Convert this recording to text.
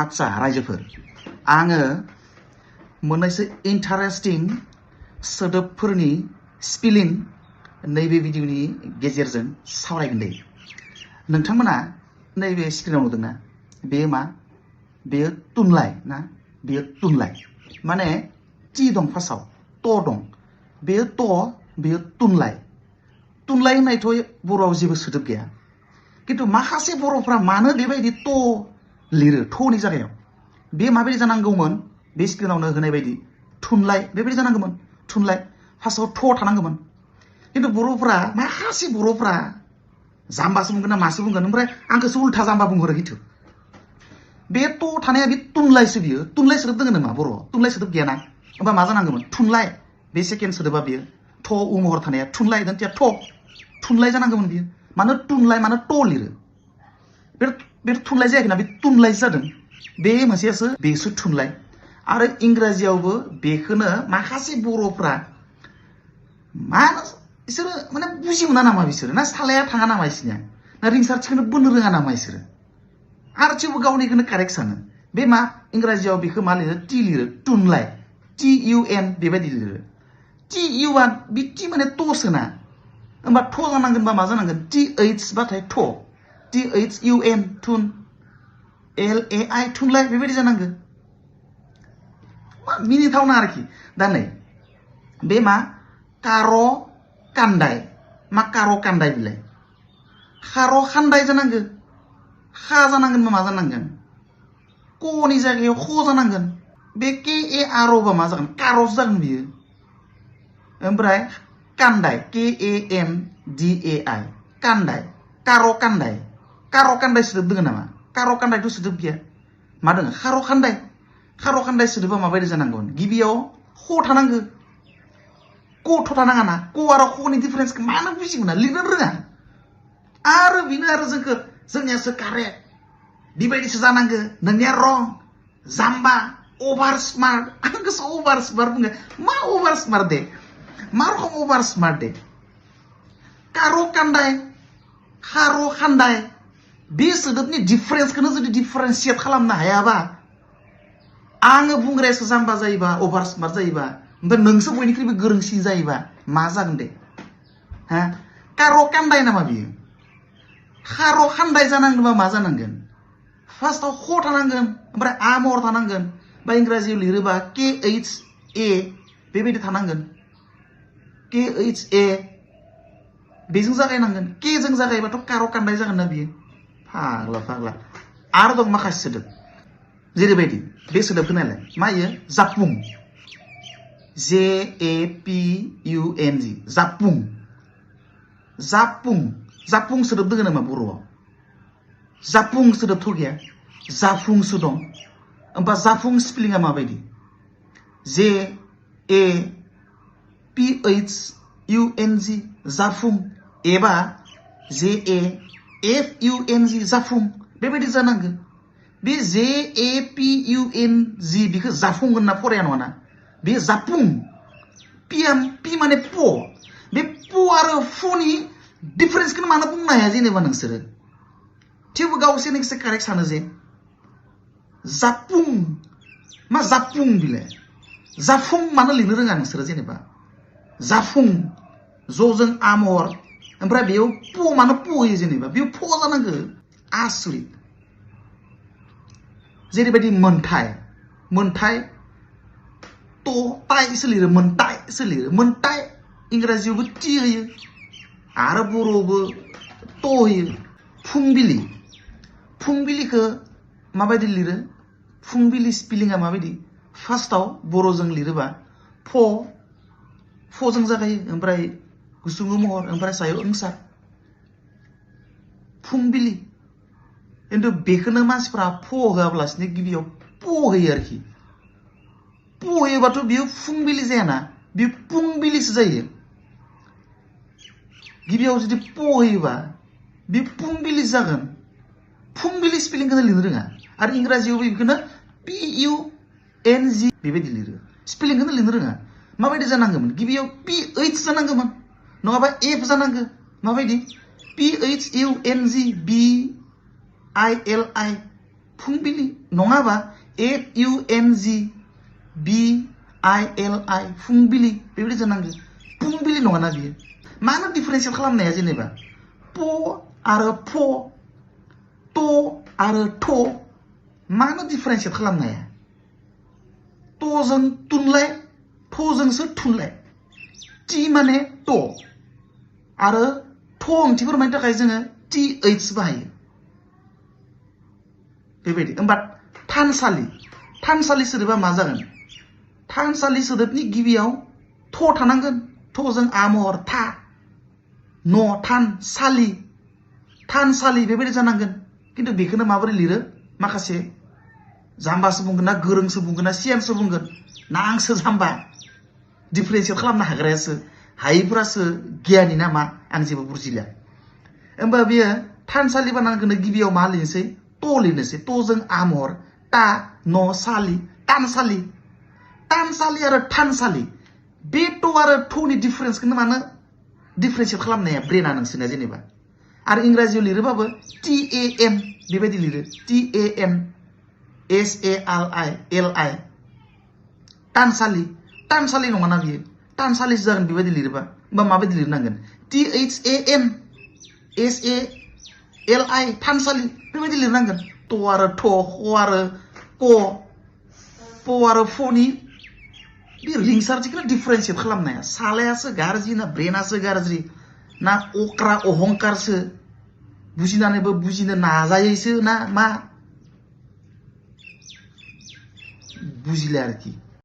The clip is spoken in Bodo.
आच्छा रायजोफोर आङो मोननैसो इन्टारेस्टिं सोदोबफोरनि स्पेलिं नैबे भिडिअनि गेजेरजों सावरायगोन दे नोंथांमोना नैबे स्क्रिनाव नुदोंना बेयो मा बेयो तुनलाइ ना बेयो तुनलाइ माने टि दं फार्स्टआव ट दं बेयो ट बेयो तुनलाइ तुनलाइ होननायथ' बर'आव जेबो सोदोब गैया किन्तु माखासे बर'फ्रा मानो बेबायदि ट लिरो टनि जायगायाव बे माबायदि जानांगौमोन बे स्क्रिनावनो होनाय बायदि थुनलाइ बेबायदि जानांगौमोन थुनलाइ फार्स्टआव ट थानांगौमोन किन्तु बर'फ्रा माखासे बर'फ्रा जाम्बासो बुंगोन ना मासो बुंगोन ओमफ्राय आंखौसो उल्था जाम्बा बुंहरो खिन्थु बे ट थानाया बे तुनलाइसो बियो तुनलाइ सोदोब दङ नामा बर' तुनलाइ सोदोब गैयाना होमबा मा जानांगौमोन थुनलाइ बे सेकेन्ड सोदोबा बियो ट उ महर थानाया थुनलाइ दोनथिया ट थुनलाइ जानांगौमोन बियो मानो तुनलाइ मानो ट लिरो बे थुनलाइ जायाखैना बे तुनलाइसो जादों बे मोनसेयासो बेसो थुनलाइ आरो इंराजियावबो बेखौनो माखासे बर'फ्रा मा बिसोरो माने बुजि मोना नामा बिसोरो ना सालाया थाङा नामा बिसोरनिया ना रिंसारथिखौनो बोनो रोङा नामा बिसोरो आरो थेवबो गावनिखौनो कारेक्ट सानो बे मा इंराजियाव बेखौ मा लिरो टि लिरो तुनलाइ टि इउ एन बेबायदि लिरो टि इउ आ बे टि माने ट'सो ना होमबा ट जानांगोनबा मा जानांगोन टि ओइच बाथाय ट टि ओइच इउ एन थुन एल ए आइ थुनलाइ बेबायदि जानांगोन मिनिथावना आरोखि दा नै बे मा कार' कान्दाय मा कार' कान्दाय बिलाय खार' खान्दाय जानांगोन खा जानांगोन मा जानांगोन क'नि जायगायाव ख जानांगोन बे के ए आर' बा मा जागोन कार'सो जागोन बियो ओमफ्राय कान्दाय के A N D A I कान्दाय car' कान्दाय सोदोब दङ नामा कार' कान्दायथ' सोदोब गैया मा दङ खार' खान्दाय सोदोबा माबायदि जानांगोन गिबियाव ख थानांगो क'थ' थानाङा ना क आरो ख'नि डिफारेन्सखौ मानो बुजि मोना लिरनो रोङा आरो बेनो आरो जोंनियासो कारेक्ट बेबायदिसो जानांगो नोंनिया रं जाम्बा अभार स्मार्ट आं गोसोआव अभार स्मार्ट बुङो मा अभार स्मार्ट दे मा रखम अभार स्मार्ट दे कार' कान्दाय खार' खान्दाय बे सोदोबनि डिफारेन्सखौनो जुदि डिफारेन्सियेट खालामनो हायाबा आङो बुंग्रायासो जाम्बा जायोबा अभार स्मार्ट जायोबा ओमफ्राय नोंसो बयनिख्रुइबो गोरोंसिन जायोबा मा जागोन दे हा कार' कान्दाय नामा बियो खार' खान्दाय जानांगौबा मा जानांगोन फार्स्टआव ख थानांगोन ओमफ्राय आ महर थानांगोन बा इंराजियाव लिरोबा के ओइच ए बेबायदि थानांगोन के ओइच ए बेजों जागायनांगोन के जों जागायबाथ' कार' कान्दाय जागोन ना बियो फाग्ला आरो दं माखासे सोदोब जेरैबायदि बे सोदोबखौ नायलाय मा इयो जापुं JAPUNG जापुं सोदोब दङ नामा बर'आव जापुं सोदोबथ' गैया जाफुंसो दं होमबा जाफुं स्पेलिंआ माबायदि JAPHUNG जाफुं एबा JAFUNG जाफुं बेबायदि जानांगोन बे JAPUNG बेखौ जाफुं होनना फराया नङाना बे जापुं पि माने प बे प आरो फनि डिफारेन्सखौनो मानो बुंनो हाया जेनेबा नोंसोरो थेवबो गावसोरनिखौसो कारेक्ट सानो जे जापुं मा जापुं बिलाय जाफुं मानो लिरनो रोङा नोंसोरो जेनेबा जाफुं ज'जों आ महर ओमफ्राय बेयाव प मानो प होयो जेनेबा बेयाव फ जानांगो आसुरित जेरैबायदि मोनथाय ट टाइसो लिरो मोनथाय इंराजियावबो टि होयो आरो बर'आवबो ट होयो फुंबिलिखौ माबायदि लिरो फुंबिलि स्पेलिंआ माबायदि फार्स्टआव बर'जों लिरोबा फ'जों जागायो ओमफ्राय गुसुङै महर ओमफ्राय सायाव ओंसार फुंबिलि खिन्थु बेखौनो मानसिफ्रा फ होआब्लासिनो गिबियाव प होयो आरोखि प होयोबाथ' बियो फुंबिलि जायाना बियो पुंबिलिसो जायो गिबियाव जुदि प होयोबा बे पुंबिलि जागोन फुंबिलि स्पेलिंखौनो लिरनो रोङा आरो इंराजियावबो बेखौनो PUNG बेबायदि लिरो स्पेलिंखौनो लिरनो रोङा माबायदि जानांगौमोन गिबियाव PH जानांगौमोन नङाबा F जानांगौ माबायदि PHUNG BILI फुंबिलि नङाबा FUNGBILI फुंबिलि बेबायदि जानांगौ फुंबिलि नङाना बियो मानो डिफारेन्सियेट खालामनाया जेनेबा प आरो फ ट आरो थ मानो डिफारेन्सियेट खालामनाया टजों तुनलाय थजोंसो थुनलाय टि माने ट आरो थ ओंथि फोरमायनो थाखाय जोङो TH बाहायो बेबायदि होमबा थानसालि सोदोबा मा जागोन थानसालि सोदोबनि गिबियाव थ थानांगोन थजों आमहर था न थानसालि बेबायदि जानांगोन खिन्थु बेखौनो माबोरै लिरो माखासे जाम्बासो बुंगोन ना गोरोंसो बुंगोन ना सियानसो बुंगोन ना आंसो जाम्बा डिफारेन्सियेट खालामनो हाग्रायासो हायैफोरासो गियानि नामा आं जेबो बुजिला होमबा बेयो थानसालि बानायनायखौनो गिबियाव मा लिरनोसै ट लिरनोसै टजों आमहर ता न सालि तानसालि आरो थानसालि बे ट आरो थनि डिफारेन्सखौनो मानो डिफारेन्सियेट खालामनाया ब्रेना नोंसोरना जेनेबा आरो इंराजियाव लिरोबाबो TAN बेबायदि लिरो TAN SALI तानसालि नङाना बियो तानसालिसो जागोन बेबायदि लिरोबा होमबा माबायदि लिरनांगोन THAN SALI थानसालि बेबायदि लिरनांगोन ट आरो थ ह आरो क प आरो फनि बे रिंसारथिखौनो डिफारेन्सियेट खालामनाया सालायासो गाज्रि ना ब्रेनासो गाज्रि ना अक्रा अहंकारसो बुजिनानैबो बुजिनो नाजायैसो ना मा बुजिला आरोखि